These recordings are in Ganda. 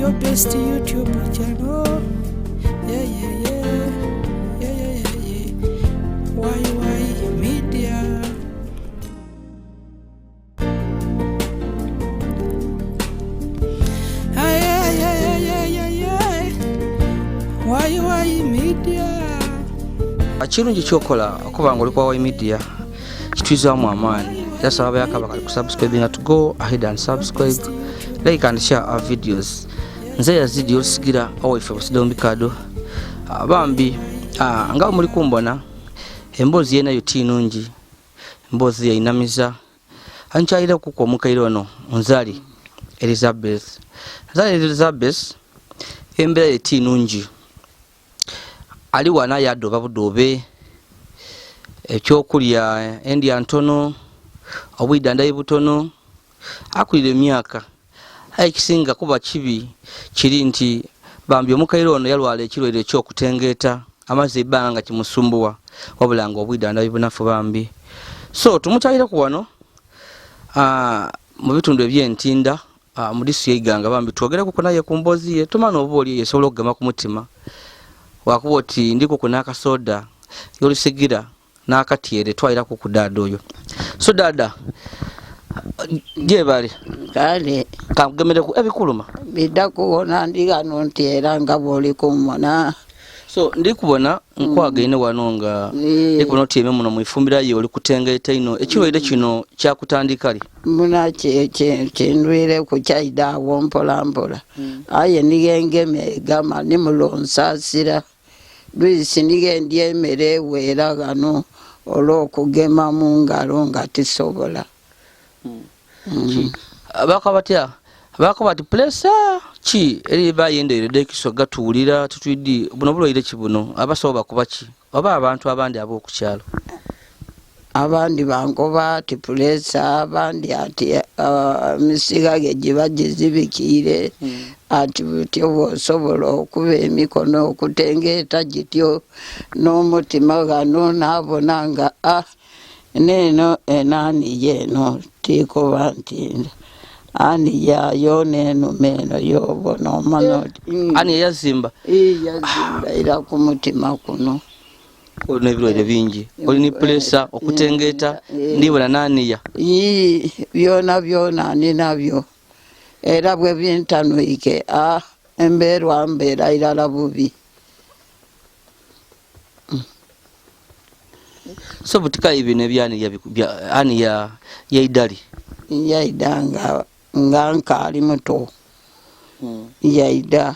Your best YouTube channel. Yeah, yeah, yeah. Yeah, yeah, yeah, yeah. YY Media. Ay, ay, ay, ay, ay, ay, ay. YY Media. Ekirungi kyokola okuba nga oli kwa YY Media kitwizaamu amaanyi, era saba abayaka bakali kusubscribinga to go ahead and subscribe, like and share our videos. Nze Yazidi olusigira owaife Busidde Mubikado. Bambi, nga muli kumbona emboozi yenayo ti nungi, emboozi yainamiza. Ankyalira kuku omukaire ono Nzali Elizabeth. Nzali Elizabeth embeera ye ti nungi, ali wana yadoba budobe, ekyokulya endya ntono, obwidandai butono, akulira emyaka. Aye ekisinga kuba kibi kiri nti bambi omukaire ono yalwala ekirwaire ekyokutengeeta, amaze ebbanga nga kimusumbuwa, wabula nga obwidandai bunafu bambi. So tumukyalireku wano mu bitundu ebyentinda, mu disitulikiti y'Iganga, bambi twogerekuku naye ku mboozi ye, tumana oba oli esobola okugema ku mutima. Wakuba oti ndikuku n'akasoda y'olusigira n'akatyere, twaliraku ku daada oyo. So daada, gyebale. Kale. Kankugemereku ebikuluma. Bidda kuwona, ndi ghano nti era nga bw'oli kummona. So ndikubona nkwagaine wano nga ndikubona otyeme muno mwifumbira ye oli kutengeeta ino. Ekirwaire kino kyakutandika li? Mbona kindwireku kyaida awo mpola mpola. Aye nighengema egama ni mulonsaasira. Lwisi nighendya emmere eweera ghano olw'okugema mu ngalo nga tisobola. Bakoba batya? Bakoba ati pulesa ki eri bayendeire ekiso gatuwulira tutwidi buno bulwaire ki buno, abasawo bakuba ki oba abantu abandi ab'oku kyalo? Abandi bankoba ati pulesa, abandi ati emisiga ge giba gizibikiire, ati butyo bw'osobola okuba emikono okutengeeta gityo n'omutima ghano naabona nga neeno enaaniya eno tikoba nti aniya yo n'enuma eno yobona omanya oti Ani eyazimba? Yazimba era ku mutima kuno. Olina ebirwaire bingi, oli ni pulesa, okutengeeta, ndibona naniya. Ii, byona byona ninabyo, era bwe bintanwike embeerwa mbeera irala bubi. So butikayi bino ebyaniya aniya yaidali? Yaida nga nkaali muto. Yaida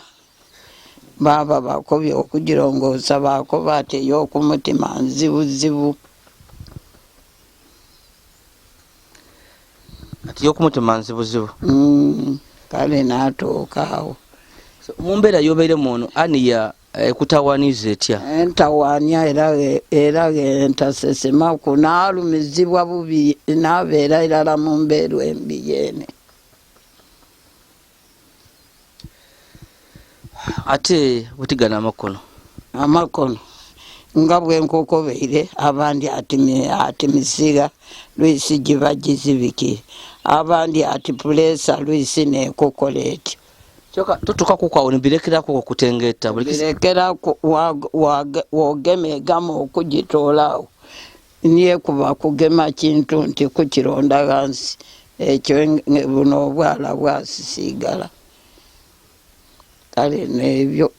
baba bakobye okugirongosa, bakoba ati ey'okumutima nzibuzibu. Ati ey'okumutima nzibuzibu. Kale natuuka awo. So, mu mbeera y'obeiremu ono aniya ekutawaniza etya? Entawaanya era gentasesemaku, naalumizibwa bubi, nabeera irala mu mbeera embi yeene. Ate butigana amakono? Amakono nga bwenkukobeire, abandi ati misiga lwisi giba gizibikire, abandi ati pulesa lwisi nekukola etyo. Kyoka tutuuka kuko awo nibirekeraku okutengeeta buli Birekeraku wogema egama okugitoolaawo, niye kuba kugema kintu nti kukironda ghansi, ekyo buno obwala bwasisigala. Kale n'ebyo.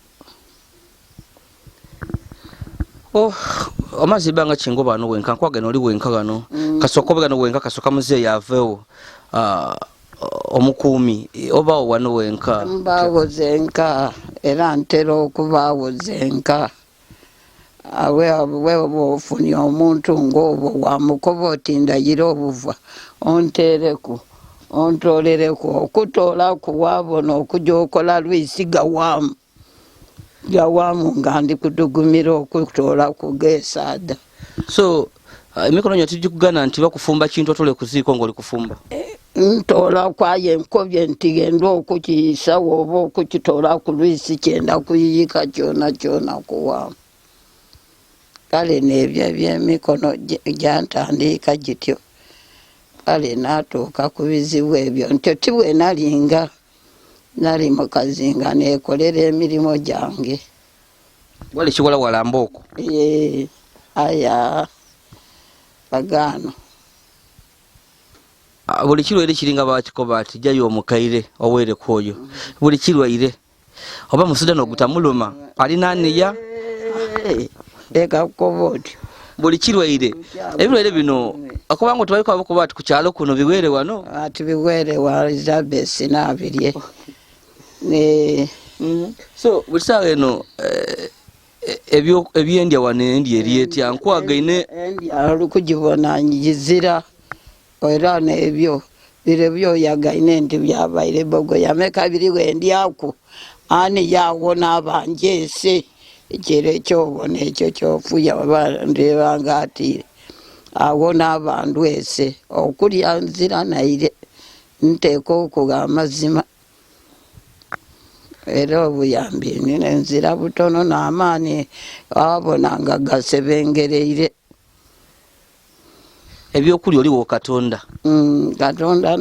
Oh, amaze ebbanga kinga oba wano wenka, nkwagala oli wenka wano. Kasooka obe wano wenka, kasooka muzeeyi aveewo. Omukuumi obaawo wano wenka? Mbaawo zenka, era ntera okubaawo zenka. Awe bw'ofunye omuntu ng'obwo wamukoba oti ndayira obuva onteereku ontoolereku okutoolaku waabona okuja okola lwisi gawaamu gawaamu nga ndi kudugumira okutoolaku geesaada. So emikono gyo tigikugana nti bakufumba kintu otole ku ziiko ng'oli kufumba? Ntoolaku, aye nkobye nti genda okukiyisawo oba okukitoola ku lwisi kyenda kuyiyika kyona kyona kuwaamu. Kale n'ebyo eby'emikono gyantandiika gityo. Kale natuuka ku bizibu ebyo ntyo ti bwe nalinga. Nali mukazi nga nekolera emirimu gyange. Wali kiwalawala mbooko. Ee, aya bagaano. Buli kirwaire kiringa bakikoba ati jayo omukaire owereku oyo. Buli kirwaire oba musudano gutamuluma alinaniya. Leka kukoba otyo. Buli kirwaire ebirwaire bino okubanga tubaliko abakuba ati ku kyalo kuno biwere wano. Ati biwere wa Elizabeth Nabirye. So buli saawa eno ebyendya wano endya eri etya nkwagaine endya olukugibona njizira era n'ebyo bire byoyagaine nti byabaire bogo yameka biri wendyaku ani yawo n'abanjeese ekiro ekyobona ekyo kyofuya ndebanga atiire awo n'abantu ese okulya nzira naire nteeka okuga amazima era obuyambi nina nzira butono n'amaani abona nga gasebengereire. Ebyokulya oliwo Katonda. Katonda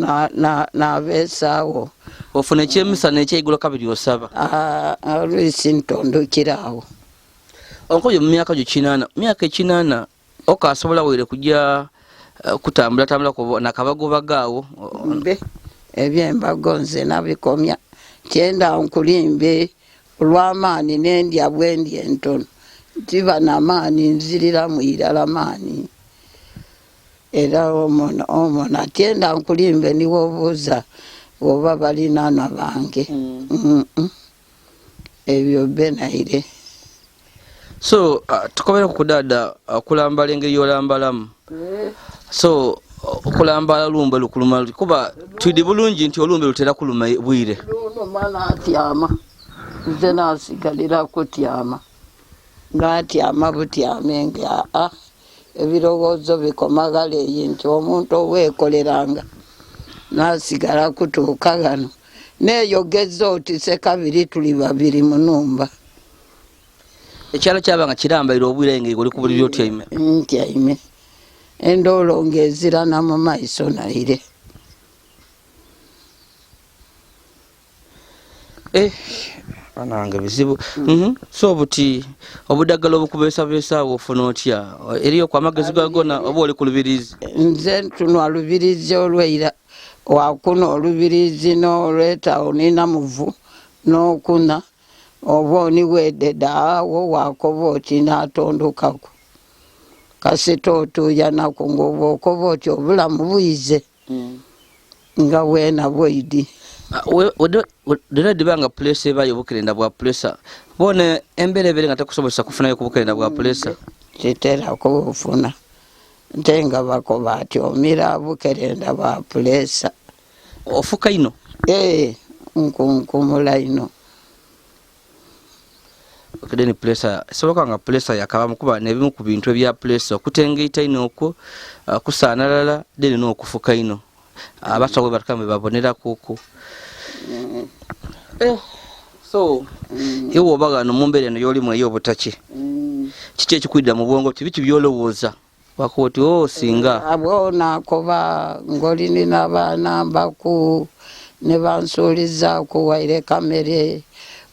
n'abeesaawo. Ofuna ekyemisana ekyeigulo kabiri osaba. Oluisi ntondukiraawo. Onkobye mu myaka gyo 8, myaka 8 okasobola waire kujja kutambula tambula nakabagobagaawo. Mbe ebyembago nze nabikomya kyenda nkulimbe olw'amaani n'endya bwendya entono tiba namaani nziriramu irala maani. Era omona tyenda nkulimbe niwe obuuza oba balinaana bange. Ebyo benaire. So tukobera ku kudada okulambala engeri y'olambalamu. So okulambala lumbe lukuluma kuba twidi bulungi nti olumbe lutera kuluma bwire. Luluma n'atyama nze nasigalira kutyama ng'atyama butyame nga ebirowoozo bikomagala eyi nti omuntu oweekoleranga nasigala kutuuka ghano neeyogeza oti sekabiri tuli babiri mu nnumba. Ekyalo kyabanga kirambaire obwire nga oli ku buliri otyaime. Ntyaime endoolo ng'ezirana mu maiso naire. Banange bizibu. So buti obudagala obukubeesabeesaawo ofuna otya? Eriyo ku amagezi gagona oba oli ku lubirizi? Nze ntunwa lubirizi olweira wakuna olubirizi n'olweta onina muvu n'okuna oba oniwededa awo wakoba oti n'atondokaku kasita otuuyanaku ng'oba okoba oti obulamu buyize nga weena bwoidi. Dera dibanga pulesa ebayo obukerenda bwa pulesa bona embeera ebeere nga tekusobozesa kufunayo ku bukerenda bwa pulesa. Kitera kubufuna nte nga bakoba ati omira bukerenda bwa pulesa. Ofuka ino? Nkunkumula ino. Then pulesa soboka nga pulesa yakaba mukuba n'ebimu ku bintu ebya pulesa okutengeita ino okwo kusaanalala then n'okufuka ino. Abasawo batukambe babonera kuku. So iwe oba ghano mu mbeera eno y'olimu ey'obutaki kiki ekikwidira mu bwongo ki biki by'olowooza wakuba oti o singa abo nakoba ng'oli nina abaana mbaku ne bansuulizaaku waire kamere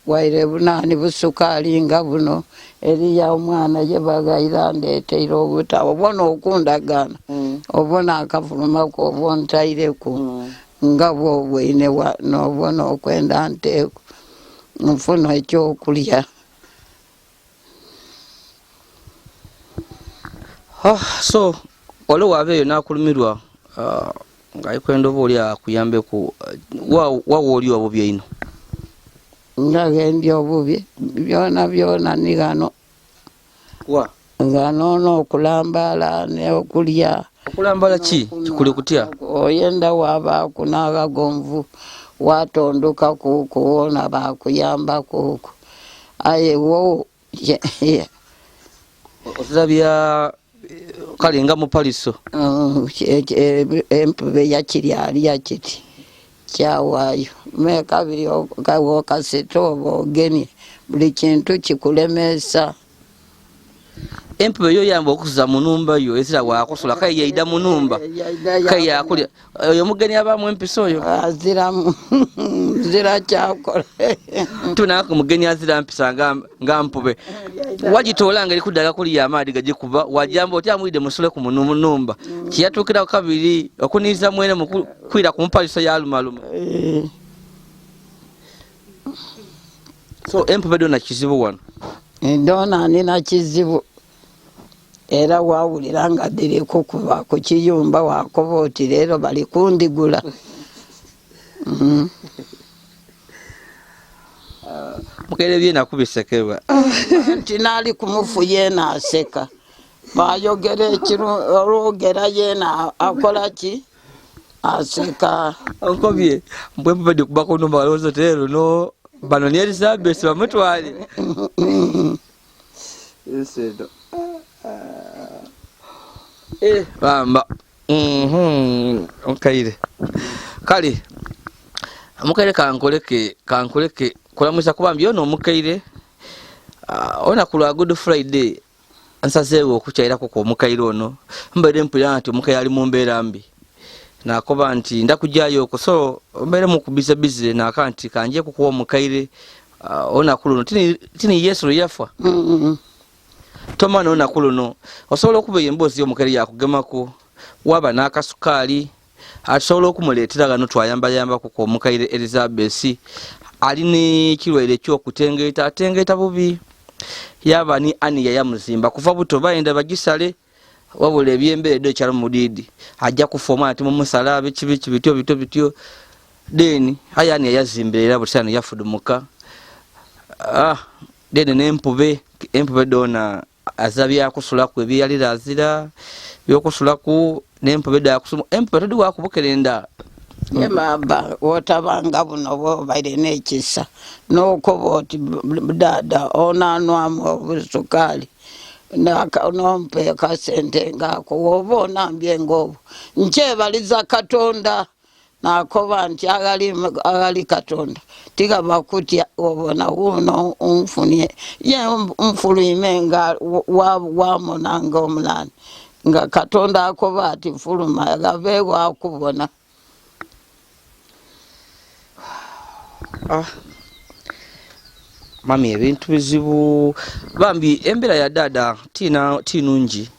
waire bunaani busukaali nga buno eriya omwana ye bagayira ndeeteire obuta obona okundagaana obona akafulumaku oba ontaireku nga bwobwine n'obona okwenda nteeku nfuna ekyokulya. So waliwo waaba eyo n'akulumirwa ng'alikwenda oba oli akuyambeku wawa oli obubi ino? Nga gendi obubi byona byona ni ghano. Nga n'okulambala n'okulya. Okulambala ki? Kikuli kutya? Oyenda wabaaku n'akagonvu watondoka kuku wona bakuyamba kuku aye wo otulabya kale nga mupaliso. Empube yakiryalya kiti kyawaayo me kabiri okasita oba ogemye buli kintu kikulemesa. Empube yo yamba okusuza mu numba yo ezira wakusula kaye yaida mu numba kaye yakulya oyo mugeni abamu empisa oyo aziramu zira kyakola. Tunako mugeni azira mpisa nga mpube wagitoola nga erikuddaga kuliya amaadi gagikuba wajamba otya amwidde musule ku munumba kiyatuukira kabiri okuniiza mwene mukwira ku mupaliso yalumaluma. So empube dona kizibu wano ndona nina kizibu era wawulira nga diri kukuba ku kiyumba wakoba oti leero bali kundigula. Mukaire byenakubisekebwa nti naali kumufu yeena aseka bayogera ekiro olwogera yeena akola ki aseka. Onkobye mbwe empube dikuba ku numba balowooza oti leero no bano ni Elizabeth bamutwale. Bamba okaire kale omukaire kankoleke kulamwisa kuba mbi ono omukaire olunaku lwa Good Friday nsazeewo okukyairako ku omukaire ono mbaire mpulira nti omukaire ali mu mbeera mbi nakoba nti ndakujjayo okwo so mbaire mukubize bize naka nti kanje kukuwa omukaire olunaku luno tini Yesu lwe yafa. Tomana olunaku luno osobola okuba eyo emboozi y'omukaire yakugemako waba n'akasukaali asobola okumuleetera gano twayambayambako ku omukaire Elizabeth ali n'ekirwaire ekyokutengeeta atengeeta bubi yaba ni Aniya yamuzimba kuva buto bayenda bagisale wabula ebyembeera eddo ekyalo mudiidi ajja kufa omwana timumusala biki biki bityo bityo bityo then aye Aniya yazimbira era butisano yafudumuka then n'empube empube dona azira byakusulaku ebyeyalira azira byokusulaku n'empube dakusuma empube todi wakubukerenda. Ye baba wotabanga buno bwobaire n'ekisa n'okoba oti dada onanwamu obusukaali nompa akasente ngaako woba onambye ngaobwo nkyebaliza Katonda nakoba nti agali Katonda tigaba kutya obona wuno nfunye ye nfuluime nga wamonanga omulani nga Katonda akoba ati fuluma gabe wakubona. Mami ebintu bizibu bambi embeera ya dada tinungi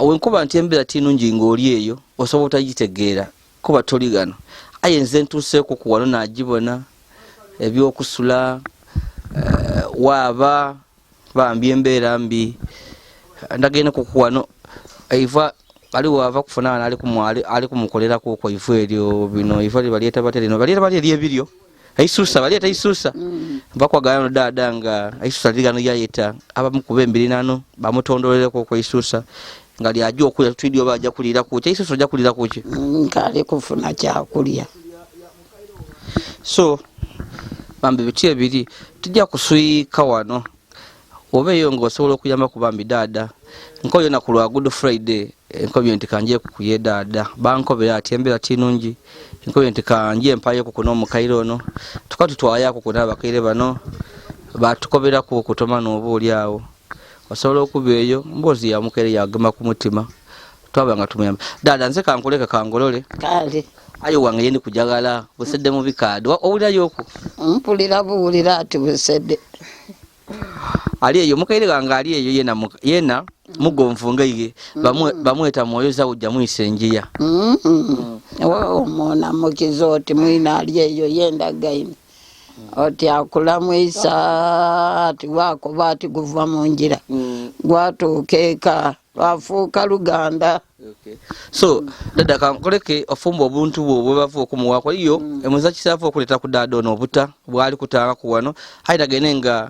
wenkuba nti embeera tinungi ng'oli eyo osobola otagitegeera kuba toli gano aye nze ntuuseeko ku wano nagibona ebyokusula waaba bambi embeera mbi ndagenda ku wano eiva aliwo ava kufuna ali kumukolerako okwo ivu eryo bino iva libalyeta batya lino balyeta batya eryebiryo aisusa balyeta isusa bakwagala no dada nga aisusa ligano yayeta abamukuba embiri nano bamutondolereko okwo isusa nga lyajja okulya tutwidi oba ajja kuliira kuki isusa ojja kuliira kuki nkaali kufuna kyakulya. So bambi biti ebiri tujja kuswika wano oba eyo ng'osobola okuyamba ku bambi dada nkoyo naku lwa Good Friday enkobye nti kanje kukuye dada bankobera ati embeera tinungi enkobye nti kanje mpayo kuno omukaire ono tuka tutwayako kuno abakaire bano batukoberaku okutoma n'oba oli awo osobola okuba eyo mboozi ya mukaire yagema ku mutima twaba nga tumuyamba. Dada nze kankuleke kangolole kale ayo wange yendi kujagala busedde mu bikaadi owulirayo okwo mpulira buwulira ati busedde ali eyo mukaire gange ali eyo yena mugonvu nga ye bamweta mwoyo zawujja mwisenjiya omwona mukiza oti mwina ali eyo yendagaine oti akulamwisa ati wakoba ati guva mu ngira gwatuuka eka lwafuuka luganda. So dada kankoleke ofumba obuntu bwo bwebava okumuwaako iyo emuza kisaafu okuleeta ku dada ono obuta bwali kutanga ku wano aye nagende nga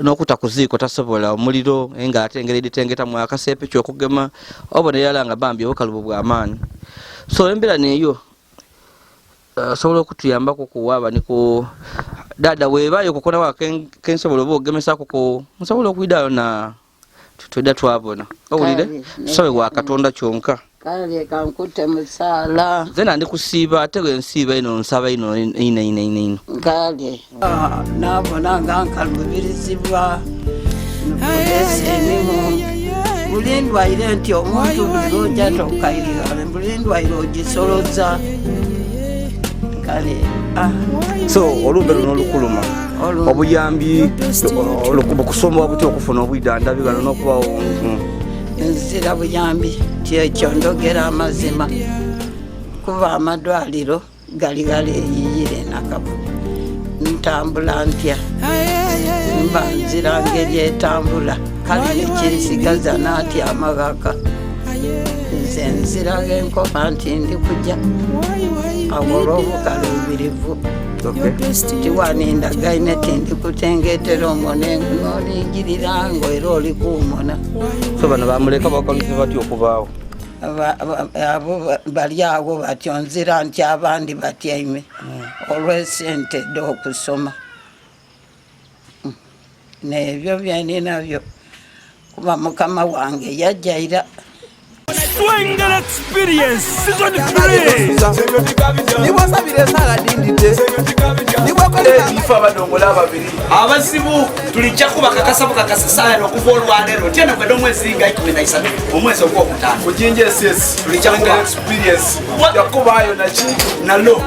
n'okuta ku ziiko tasobola omuliro nga ate engeri editengetamu akaseepiki okugema obona erala nga bambi obukalubo bw'amaanyi. So embeera neeyo osobola okutuyambako kuwaaba niko dada weebaayo kukonawo kensobola oba ogemesaako ku nsobola okwidayo na twedda twabona owulire tusabe wa Katonda kyonka. Kale kankute musaala nze nandi kusiiba ate bwe nsiiba ino nsaba ino ino ino ino ino kale nabona nga nkalubirizibwa nkulesa emirimu. Buli ndwaire nti omuntu buli lwojja tokairira, buli ndwaire ogisoloza. Kale So olumbe luno olukuluma, obuyambi bukusomba butya okufuna obwidandambi gano n'okubawo? Nzira buyambi, kyekyo ndogera amazima, kuba amadwaliro gali galeyiyire nakabu. Ntambula ntya? Mba nzira ngeri etambula, kale nekinsigaza n'atyama gaka. Nze nziraga enkoba nti ndi kujja awo olw'obukaluubirivu. Tiwanindagaine ti ndi kutengetera omwo nolingirira ngo era oli kuumona. So bano bamuleka bakaluse batya okubaawo? Abo bali awo batyo, nzira nti abandi batyaime olw'esente dde okusoma. Nebyo byeninabyo kuba mukama wange yajjaira. Swengel Experience Season 3. Nibwasabira esala dindidde. Ife abadongola ababiri abazibu tulijja kubakakasa bukakasa saala okuva olwaleero tyena gwedde omwezi nga 13 omwezi ogwokutaano. Kujinja SS. Tulijja Swengel kuba. Experience yakubayo naki. Nalo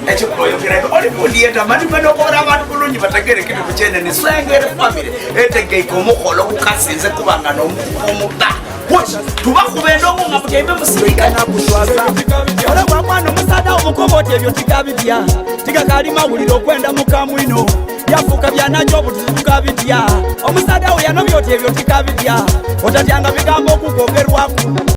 ekikuloyogera oli kundiyeta mani gwena okubona abantu bulungi bategere kitu kukyene Swengere family etegeike omukolo gukasinze kubanga nomuba tubakuba endongo nga mutyaime musirika. Ole bwa mwana omusaada omukoba oti ebyo tigabitya, tigakali mawulire okwenda mukamwino byafuuka byanajo obutuzi tugabitya. Omusaada we yanobya oti ebyo tigabitya, otatyanga bigambo okukwogerwaku.